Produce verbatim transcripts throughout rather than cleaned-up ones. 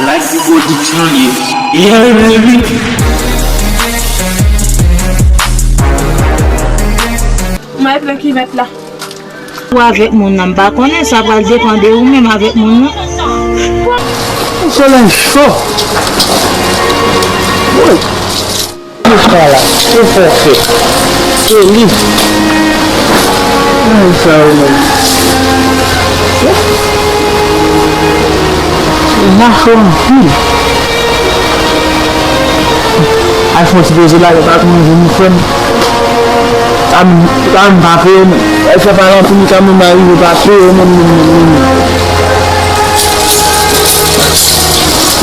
Like the production, yeah. Yeah, baby. Mwen pran kivèt la. Ou avèk moun nan, m pa konnen, sa pral depann de ou menm avèk moun nan. Solèy cho. Wi. Mouchwa la, se fòfè. Se li. Ay, sa yo menm. Li mache anpil. Al fè yon ti poze la, yo pa konn vin frè m. Sa m, sa m pa peye non. Ay, fè pale anpil, li ka menm arive pa peye menm, menm, menm, menm.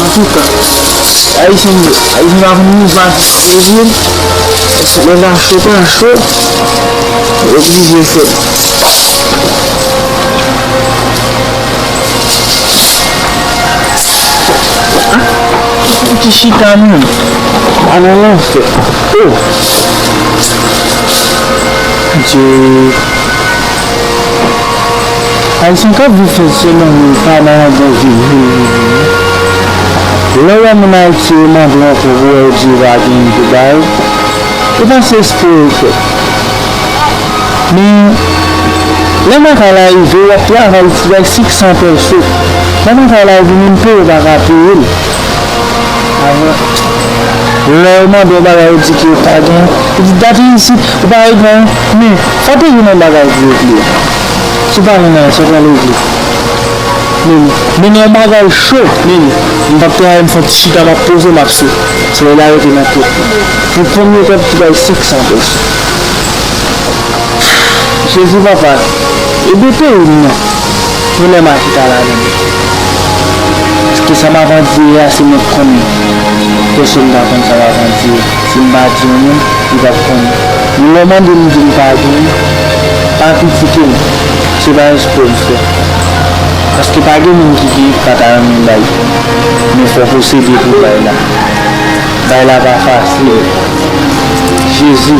Antouka, Ayisyen, Ayisyen pa konn nou pa serye. Lè la cho pa cho, oblije fè. Ah, ti chita menm. Al nan lanfè. Oh. Dye. Ayisyen k ap viv fèt semèn yo pa nan yon bon viv, viv, viv, non. Lè w wè moun Ayiti yo mande w ankò pou wè yo di yo pa gen pou bay, yo panse espre yo fèt. Men, lè makal la rive, w ap travay, w ap travay six cents pesos. Lè makal la rive, menm peye, w pa ka peye l. Avan, lè yo mande w bagay, yo di ke yo pa gen. Yo di, "Date isit, ou pa regle anyen." Men, fò te gen yon bagay ki regle. Si w pa gen anyen, sa w pral regle. Men, men yon bagay cho, men, m p ap travay, m fè ti chita, m ap poze, m ap sou. Se lè l arete nan tèt mwen. Pou premye kòb ki bay cinq cents pesos. Jezi papa, ede peyi m nan. Yon lè m a chita ladan l. Paske sa m ap andire a, se mwen k konnen. Pèsonn pa konn sa m ap andire. Si m pa di yon moun, li p ap konnen. Men lè w mande m, m di m pa gen, pa kritike m. Se pa espre m fè. Paske pa gen moun ki gen, ki pa ta renmen bay. Men fò w posede pou bay la. Bay la pa fasil. Jezi,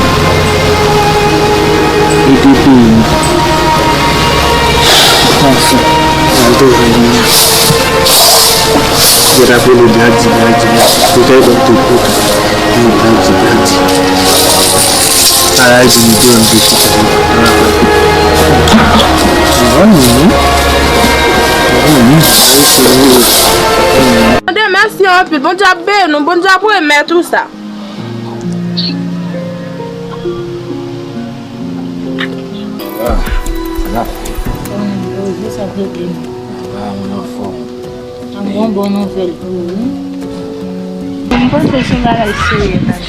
ede peyi m. Attention, mal toujou li menm. Yo t ap rele Bladi, Bladi, Bladi. Yo t ap tout kote. Yo Bladi, Bladi. Ala di m tou, m te chita. Mwen menm, mwen menm. Tande, mèsi anpil. Bondye ap beni nou. Bondye ap remèt ou sa. Ah, sa ap fè. Bondye sa ap regle nou. Ah, mwen anfòm. An bon, bon nouvèl pou ou. M panse se bagay serye, tande.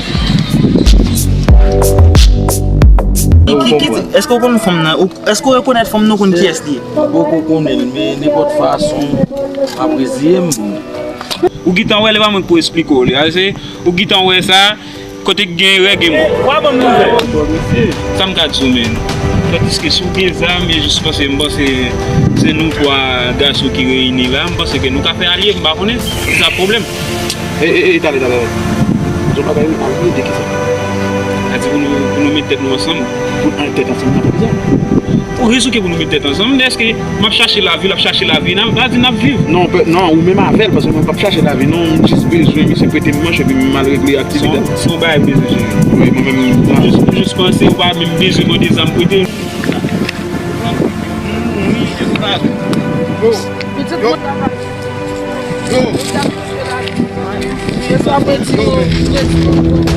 Ki, ki, ki, èske w konn fanm nan? Ou, èske w rekonèt fanm nan, ou konn kiyès li ye? Mwen poko konnen l, men nenpòt fason, m ap reziye m. Ou gentan wè, li pa mwen k pou esplike w li. Ase, ou gentan wè sa, kote k gen règ gen mò. Sa m ka di w, men. Tandiske si w gen zam, e jis panse, m panse se nou twa gason ki reyini la, m panse ke nou ka fè alye, m pa konnen. Se sa pwoblèm. E, e, e, talè, talè, talè. Yon bagay, wi, alye de kisa? Sa di pou nou, pou nou met tèt nou ansanm. Pou n al tèt ansanm nan, pou kisa? Pou rezon ke pou nou met tèt ansanm, èske m ap chache lavi, l ap chache lavi, n ap, n ap di n ap viv. Non, pe-, non, ou menm avè l, paske mwen p ap chache lavi, non, m jis bezwen misye prete m manch epi m al regle aktivite m. Se yon, se yon bagay m bezwen jere. Wi, mwen menm, m jis, m jis panse ou pa menm bezwen mande zam prete. Pitit mwen. E sa mwen di yo, mwen di yo.